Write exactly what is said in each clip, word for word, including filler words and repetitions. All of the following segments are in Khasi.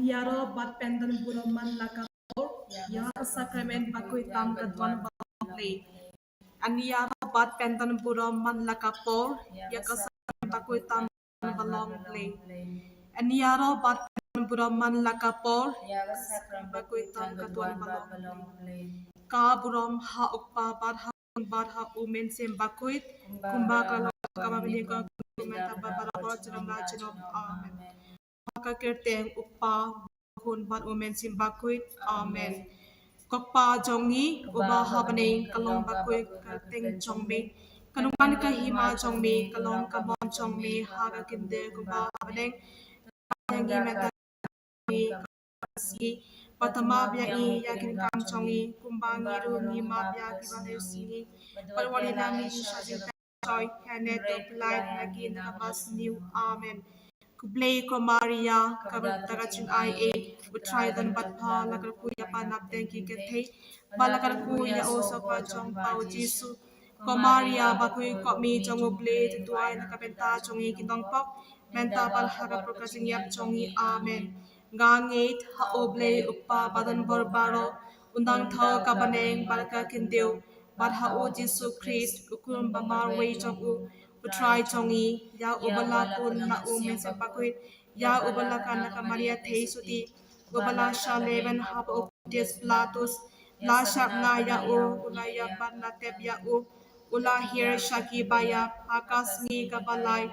Ïaroh bad pyndon burom man la ka por ïa ka sakramen bakhuid tam ka duwan ba long Blei. Ïaroh bad pyndon burom man la ka por ïa ka sakramen bakhuid tam ka duwan ba long Blei. Ïaroh bad pyndon burom man la ka por ïa ka sakramen bakhuid tam ka duwan ba long Blei. Ka burom ha U Kpa bad ha bad ha U Mynsiem Bakhuid, kumba ka la ka ba bniah ka kumta ba barabor junom la junom. Amen. Ha ka kyrteng U Kpa, Khun bad U Mynsiem Bakhuid. Amen. Ko Kpa jong ngi uba ha bneng, ka long bakhuid ka kyrteng jong me. Kan wan ka hima jong me, ka long ka mon jong me ha ka khyndew kumba ha bneng. Ngi mynta ngi, bad map ïa ngi ïa ki kam jong ngi, kumba ngi ruh ngi map ïa kiba riewsniew ïa ngi. Bad wat ïalam ïa ngi sha jingtest, hynrei pynlait na ka bymjukut. Amen. Khublei ko Maria, ka bynta ka jingaiei, U Trai u don bad pha, la kyrkhu ïa pha na pdeng ki kynthei, bad la kyrkhu ïa u sohpha jong pha U Jisu. Ko Maria bakhuid, ko Kmie jong U Blei, to duwai na ka bynta jong ngi ki nongpop, mynta bad ha ka por ka jingïap jong ngi. Amen. Nga ngeit ha U Blei U Kpa badonbor baroh, u nongthaw ka bneng bad ka khyndew, bad ha U Jisu Khrist, u Khun ba marwei jong u, U Trai jong ngi, ïa uba la pun na U Mynsiem Bakhuid, ïa uba la kan na ka Maria Theisotti, uba la shah lehbeiñ ha u Pontius Pilatus, la shah bnai ïa u, u la ïap bad la tep ïa u, u la hiar sha ki baïap, ha ka sngi kaba lai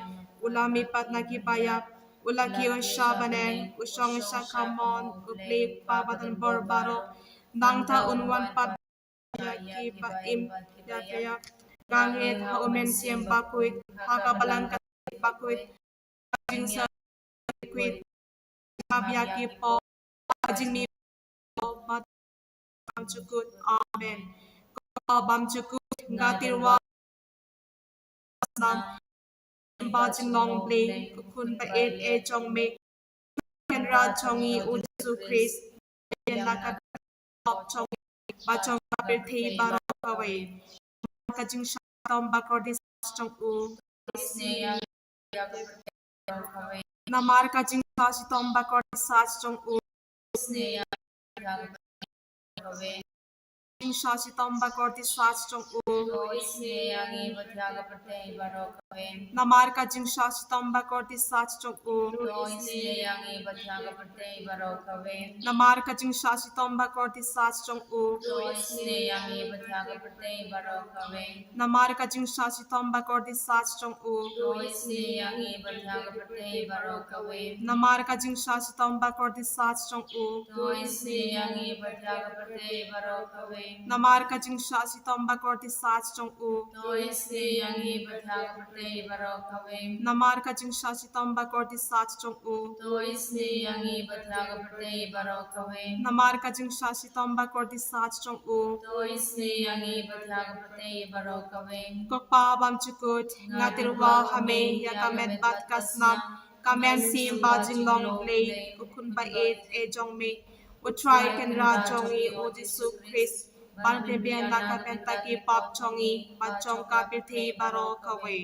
u la mihpat na ki baïap, u la kiew sha bneng, u shong sha ka mon U Blei U Kpa badonbor baroh. Nangta un wan pat ïa kiba im ïa ka ïap. Nga ngeit ha U Mynsiem Bakhuid, ha ka Balang Katholik bakhuid, ha ka jingïasyrdoh bakhuid, ha ka bynta ki pop, ha ka jingmih bad bymjukut. Amen. Ko Kpa bymjukut, nga tyrwa snam ba jinglong Blei, ko Khun ba ïeit eh jong me, Kynrad jong ngi U Jisu Khrist, ïa la ka pop jong ngi, ba jong ka pyrthei baroh kawei. Ka jingshah shitom bakordit sach jong u. Namar ka jingshah shitom bakordit sach jong u. Jingshah shitom bakordit sach jong u. Namar ka jingshah shitom bakordit sach jong u. Namar ka jingshah shitom bakordit sach jong u. Namar ka jingshah shitom bakordit sach jong u. Namar ka jingshah shitom bakordit sach jong u. Namar ka jingshah shitom bakordit sach jong u. Namar ka jingshah shitom bakordit sach jong u. Namar ka jingshah shitom bakordit sach jong u. Ko Kpa bymjukut, nga tyrwa ha me ïa ka met bad ka snam, ka mynsiem ba jinglong Blei, ko Khun ba ïeit eh jong me, U Trai Kynrad jong ngi U Jisu Khrist, ban pynbiang na ka bynta ki pop jong ngi bad jong ka pyrthei baroh kawei.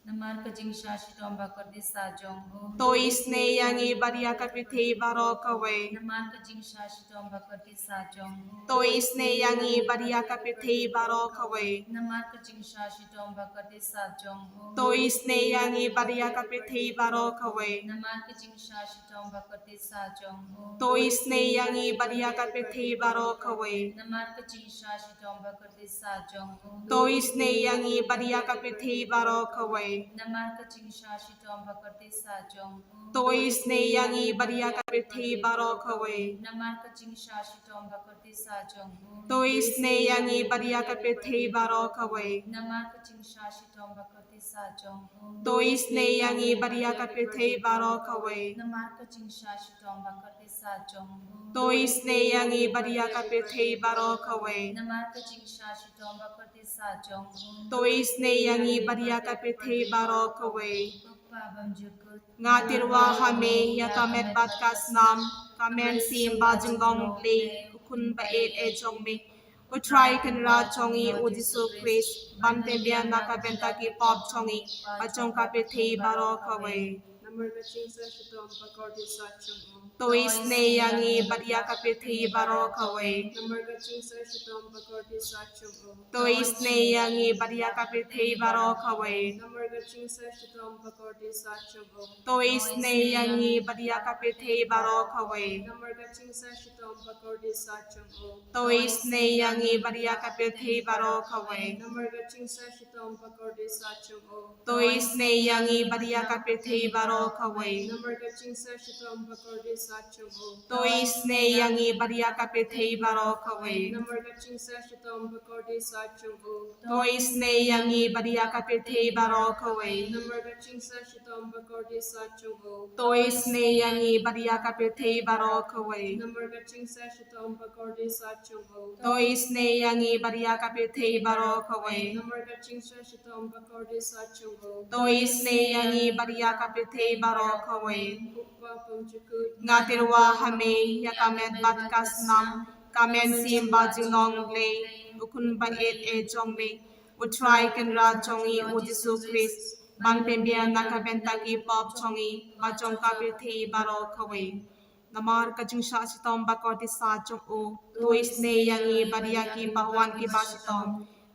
Namar ka jingshah shitom bakordit sach jong u. To isynei ïa ngi bad ïa ka pyrthei baroh kawei. Namar ka jingshah shitom bakordit sach jong u. To isynei ïa ngi bad ïa ka pyrthei baroh kawei. Namar ka jingshah shitom bakordit sach jong u. To isynei ïa ngi bad ïa ka pyrthei baroh kawei. Namar ka jingshah shitom bakordit sach jong u. To isynei ïa ngi bad ïa ka pyrthei baroh kawei. Namar ka jingshah shitom bakordit sach jong u. To isynei ïa ngi bad ïa ka pyrthei baroh kawei. Namar ka jingshah shitom bakordit sach jong u. To isynei ïa ngi bad ïa ka pyrthei baroh kawei. Namar ka jingshah shitom bakordit sach jong u. To isynei ïa ngi bad ïa ka pyrthei baroh kawei. Namar ka jingshah shitom bakordit sach jong u. To isynei ïa ngi bad ïa ka pyrthei baroh kawei. Namar ka jingshah shitom bakordit sach jong u. To isynei ïa ngi bad ïa ka pyrthei baroh kawei. Namar ka jingshah shitom bakordit sach jong u. To isynei ïa ngi bad ïa ka pyrthei baroh kawei. Ko Kpa bymjukut, nga tyrwa ha me ïa ka met bad ka snam, ka mynsiem ba jinglong Blei, ko Khun ba ïeit eh jong me, U Trai Kynrad jong ngi U Jisu Khrist, ban pynbiang na ka bynta ki pop jong ngi bad jong ka pyrthei baroh kawei. Namar ka jingshah shitom bakordit sach jong u. To isynei ïa ngi bad ïa ka pyrthei baroh kawei. Namar ka jingshah shitom bakordit sah jong u. To isynei ïa ngi bad ïa ka pyrthei baroh kawei. Namar ka jingshah shitom bakordit sah jong u. To isynei ïa ngi bad ïa ka pyrthei baroh kawei. Namar ka jingshah shitom bakordit sah jong u. To isynei ïa ngi bad ïa ka pyrthei baroh kawei. Namar ka jingshah shitom bakordit sah jong u. To isynei ïa ngi bad ïa ka pyrthei baroh kawei. Namar ka jingshah shitom bakordit sah jong u. To isynei ïa ngi bad ïa ka pyrthei baroh kawei. Namar ka jingshah shitom bakordit sah jong u. To isynei ïa ngi bad ïa ka pyrthei baroh kawei. Namar ka jingshah shitom bakordit sah jong u. To isynei ïa ngi bad ïa ka pyrthei baroh kawei. Namar ka jingshah shitom bakordit sah jong u. To isynei ïa ngi bad ïa ka pyrthei baroh kawei. Namar ka jingshah shitom bakordit sah jong u. To isynei ïa ngi bad ïa ka pyrthei baroh kawei. Ko Pa bymjukut. Nga tyrwa ha me ïa ka met bad ka snam, ka mynsiem bad jinglong Blei, u Khun ba ïeit eh jong me, u Trai Kynrad jong ngi u Jisu Khrist, ban pynbiang na ka bynta ki pop jong ngi bad jong ka pyrthei baroh kawei. Namar ka jingshah shitom bakordit sah jong u. To isynei ïa ngi bad ïa ki pawan kiba shitom.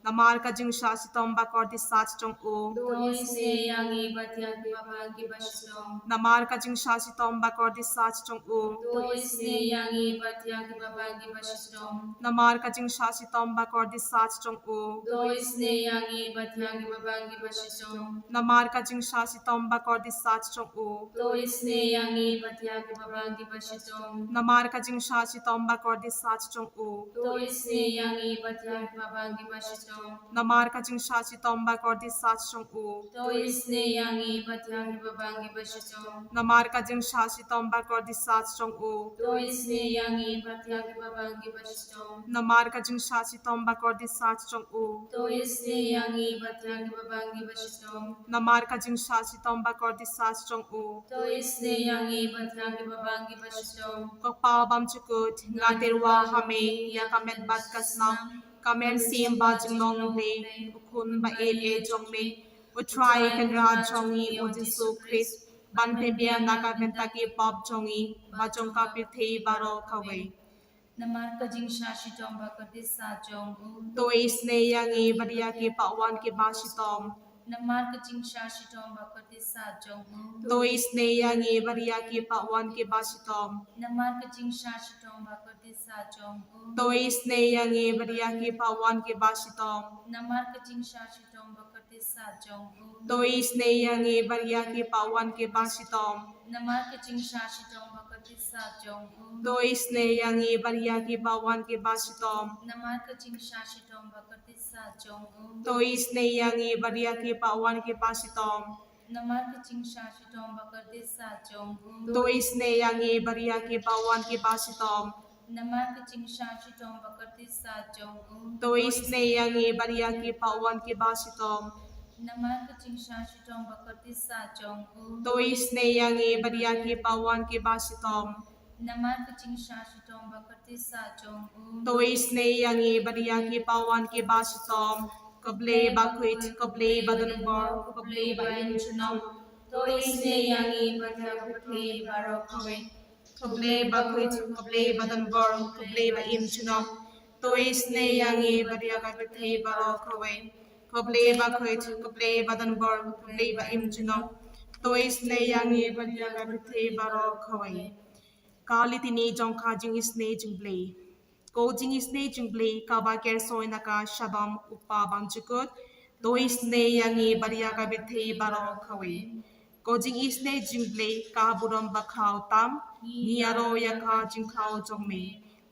Namar ka jingshah shitom bakordit sah jong u. To isynei ïa ngi bad ïa ki pawan kiba shitom. Namar ka jingshah shitom bakordit sah jong u. To isynei ïa ngi bad ïa ki pawan kiba shitom. Namar ka jingshah shitom bakordit sah jong u. To isynei ïa ngi bad ïa ki pawan kiba shitom. Namar ka jingshah shitom bakordit sah jong u. To isynei ïa ngi bad ïa ki pawan kiba shitom. Namar ka jingshah shitom bakordit sah jong u. To isynei ïa ngi bad ïa ki pawan kiba shitom. Namar ka jingshah shitom bakordit sah jong u. To isynei ïa ngi bad ïa ki pawan kiba shitom. Namar ka jingshah shitom bakordit sah jong u. To isynei ïa ngi bad ïa ki pawan kiba shitom. Namar ka jingshah shitom bakordit sah jong u. To isynei ïa ngi bad ïa ki pawan kiba shitom. Namar ka jingshah shitom bakordit sah jong u. To isynei ïa ngi bad ïa ki pawan kiba shitom. Ko Pa bymjukut, nga tyrwa ha me ïa ka met bad ka snam, ka mynsiem bad jinglong Blei, u Khun ba ïeit eh jong me, u Trai Kynrad jong ngi u Jisu Khrist, ban pynbiang na ka bynta ki pop jong ngi bad jong ka pyrthei baroh kawei. Namar ka jingshah shitom bakordit sah jong u. To isynei ïa ngi bad ïa ki pawan kiba shitom. Namar ka jingshah shitom bakordit sah jong u. To isynei ïa ngi bad ïa ki pawan kiba shitom. Namar ka jingshah shitom bakordit sah jong u. To isynei ïa ngi bad ïa ki pawan kiba shitom. Namar ka jingshah shitom bakordit sah jong u. To isynei ïa ngi bad ïa ki pawan kiba shitom. Namar ka jingshah shitom bakordit sah jong u. To isynei ïa ngi bad ïa ki pawan kiba shitom. Namar ka jingshah shitom bakordit sah jong u. To isynei ïa ngi bad ïa ki pawan kiba shitom. Namar ka jingshah shitom bakordit sah jong u. To isynei ïa ngi bad ïa ki pawan kiba shitom. Namar ka jingshah shitom bakordit sah jong u. To isynei ïa ngi bad ïa ki pawan kiba shitom. Namar ka jingshah shitom bakordit sah jong u. To isynei ïa ngi bad ïa ki pawan kiba shitom. Namar ka jingshah shitom bakordit sah jong u. To isynei ïa ngi bad ïa ki pawan kiba shitom. Ko Blei bakhuid, ko Blei badonbor, ko Blei ba im junom. To isynei ïa ngi bad ïa ka pyrthei baroh kawei. Ko Blei bakhuid, ko Blei badonbor, ko Blei ba im junom. To isynei ïa ngi bad ïa ka pyrthei baroh kawei. Ko Blei bakhuid, ko Blei badonbor, ko Blei ba im junom. To isynei ïa ngi bad ïa ka pyrthei baroh kawei. Ka litini jong ka jingisynei jong U Blei. Ko jingisynei jong U Blei kaba kyrshoi na ka shadom, U Kpa bymjukut. To isynei ïa ngi bad ïa ka pyrthei baroh kawei. Ko jingisynei jong U Blei ka burom bakhaw tam, ngi ïaroh ïa ka jingkhaw jong me.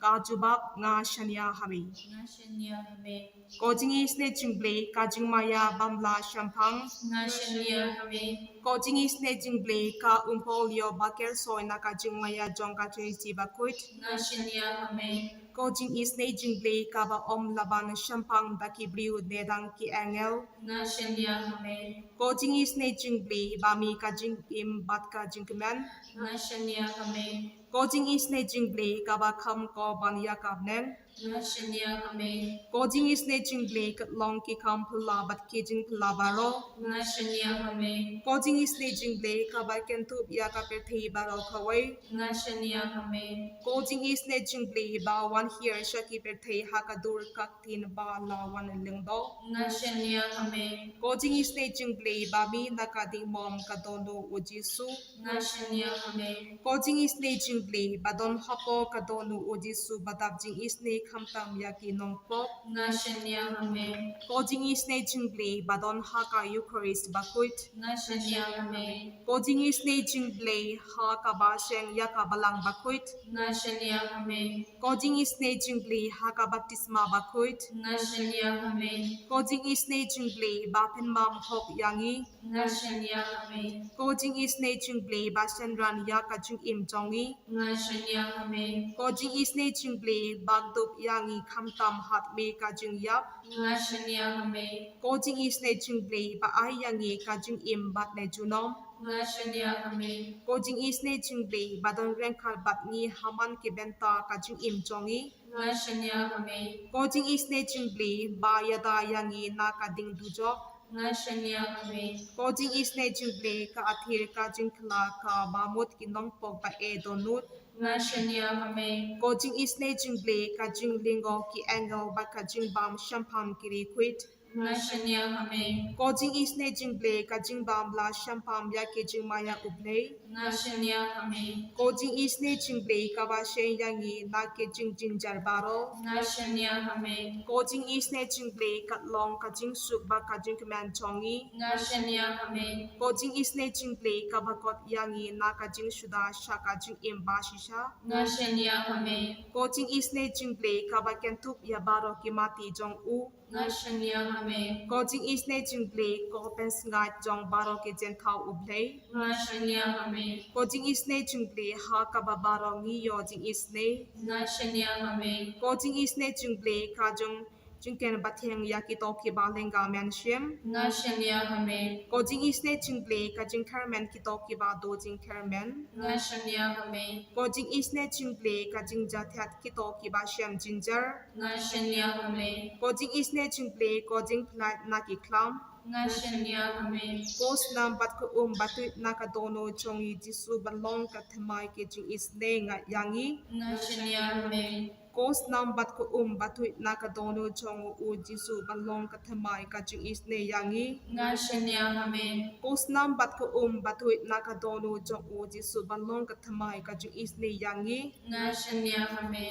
Ka jubab, nga shaniah ha me. Nga shaniah ha me. Ko jingisynei jong U Blei ka jingmaïa bym lah shemphang. Nga shaniah ha me. Ko jingisynei jong U Blei ka umphol ïoh ba kyrshoi na ka jingmaïa jong ka Trinity bakhuid. Nga shaniah ha me. Ko jingisynei jong U Blei kaba ym lah ban shemphang da ki briew ne dang ki angel. Nga shaniah ha me. Ko jingisynei jong U Blei ba mih ka jingim bad ka jingkmen. Nga shaniah ha me. Ko jingisynei jingblei kaba kham ko ban ïa ka bneng. Nga shaniah ha me. Ko jingisynei jingblei ka long ki kam phylla bad ki jingphylla baroh. Nga shaniah ha me. Ko jingisynei jingblei kaba kynthup ïa ka pyrthei baroh kawei. Nga shaniah ha me. Ko jingisynei jingblei ba wan hiar sha ki pyrthei ha ka dur ka ktien ba la wan lyngdoh. Nga shaniah ha me. Ko jingisynei jingblei ba mih na ka ding mom ka don u Jisu. Nga shaniah ha me. Ko jingisynei jingblei ba don hapoh ka don u Jisu ba dap jingisynei khamtam ïa ki nongpop. Nga shaniah ha me. Ko jingisynei jingblei ba don ha ka Eucharist bakhuid. Nga shaniah ha me. Ko jingisynei jingblei ha kaba sheng ïa ka Balang bakhuid. Nga shaniah ha me. Ko jingisynei jingblei ha ka baptisma bakhuid. Nga shaniah ha me. Ko jingisynei jingblei ba pynmam hok ïa ngi. Nga shaniah ha me. Ko jingisynei jingblei ba shynrang ïa ka jingim jong ngi. Nga shaniah ha me. Ko jingisynei jingblei ba kdup ïa ngi khamtam ha khmat ka jingïap. Nga shaniah ha me. Ko jingisynei jingblei ba ai ïa ngi ka jingim bad ne junom. Nga shaniah ha me. Ko jingisynei jingblei ba don ryngkat bad ngi ha man ki bynta ka jingim jong ngi. Nga shaniah ha me. Ko jingisynei jingblei ba ïada ïa ngi na ka ding dujok. Nga shaniah ha me. Ko jingisynei jingblei ka athir ka jingkhlaiñ kaba mut ki nongpop ba e dohnud. Nga shaniah ha me. Ko jingisynei jingblei ka jinglyngngoh ki angel bad ka jingbam shemphang ki riewkhuid. Nga shaniah ha me. Ko jingisynei jingblei ka jingbam la shemphang ïa ki jingmaïa U Blei. Nga shaniah ha me. Ko jingisynei jingblei kaba sheng ïa ngi na ki jingjynjar baroh. Nga shaniah ha me. Ko jingisynei jingblei ka long ka jingsuk bad ka jingkmen jong ngi. Nga shaniah ha me. Ko jingisynei jingblei kaba khot ïa ngi na ka jingsuda sha ka jingim bashisha. Nga shaniah ha me. Ko jingisynei jingblei kaba kynthup ïa baroh ki mati jong u. Nga shaniah ha me. Ko jingisynei jingblei ko pynsngaid jong baroh ki jingthaw U Blei. Nga shaniah ha me. Ko jingisynei jingblei ha kaba baroh ngi ïoh jingisynei. Nga shaniah ha me. Ko jingisynei jingblei ka jong jingkren bathiang ïa kito kiba lynga mynsiem. Nga shaniah ha me. Ko jingisynei jingblei ka jingkyrmen kito kiba duh jingkyrmen. Nga shaniah ha me. Ko jingisynei jingblei ka jingjahthait kito kiba shem jynjar. Nga shaniah ha me. Ko jingisynei jingblei ko jingpynlait na ki khlam. Nga shaniah ha me. Ko snam bad ko um ba tuid na ka dohnud jong u Jisu ba long ka thymmai ka jingisynei ïa ngi. Nga shaniah ha me. Ko snam bad ko um ba tuid na ka dohnud jong u Jisu ba long ka thymmai ka jingisynei ïa ngi. Nga shaniah ha me. Ko snam bad ko um ba tuid na ka dohnud jong u Jisu ba long ka thymmai ka jingisynei ïa ngi. Nga shaniah ha me.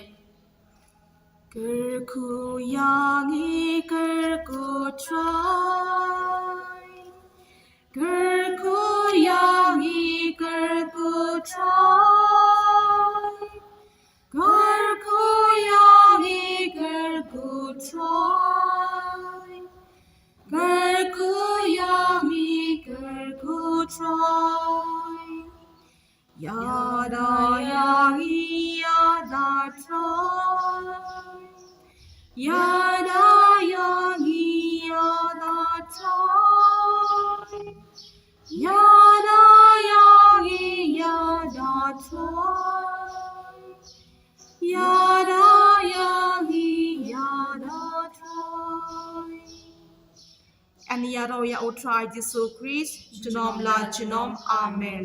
Kyrkhu ïa ngi kyrkhu Trai. Kyrkhu ïa ngi kyrkhu Trai. Kyrkhu ïa ngi kyrkhu Trai. Kyrkhu ïa ngi kyrkhu Trai. Ïada ïa ngi ïada Trai. Ïada ïa ngi ïada Trai. Ïada ïa ngi ïada Trai. Ïada ïa ngi ïada Trai. Ngan ïaroh ïa U Trai Jisu Khrist junom la junom. Amen.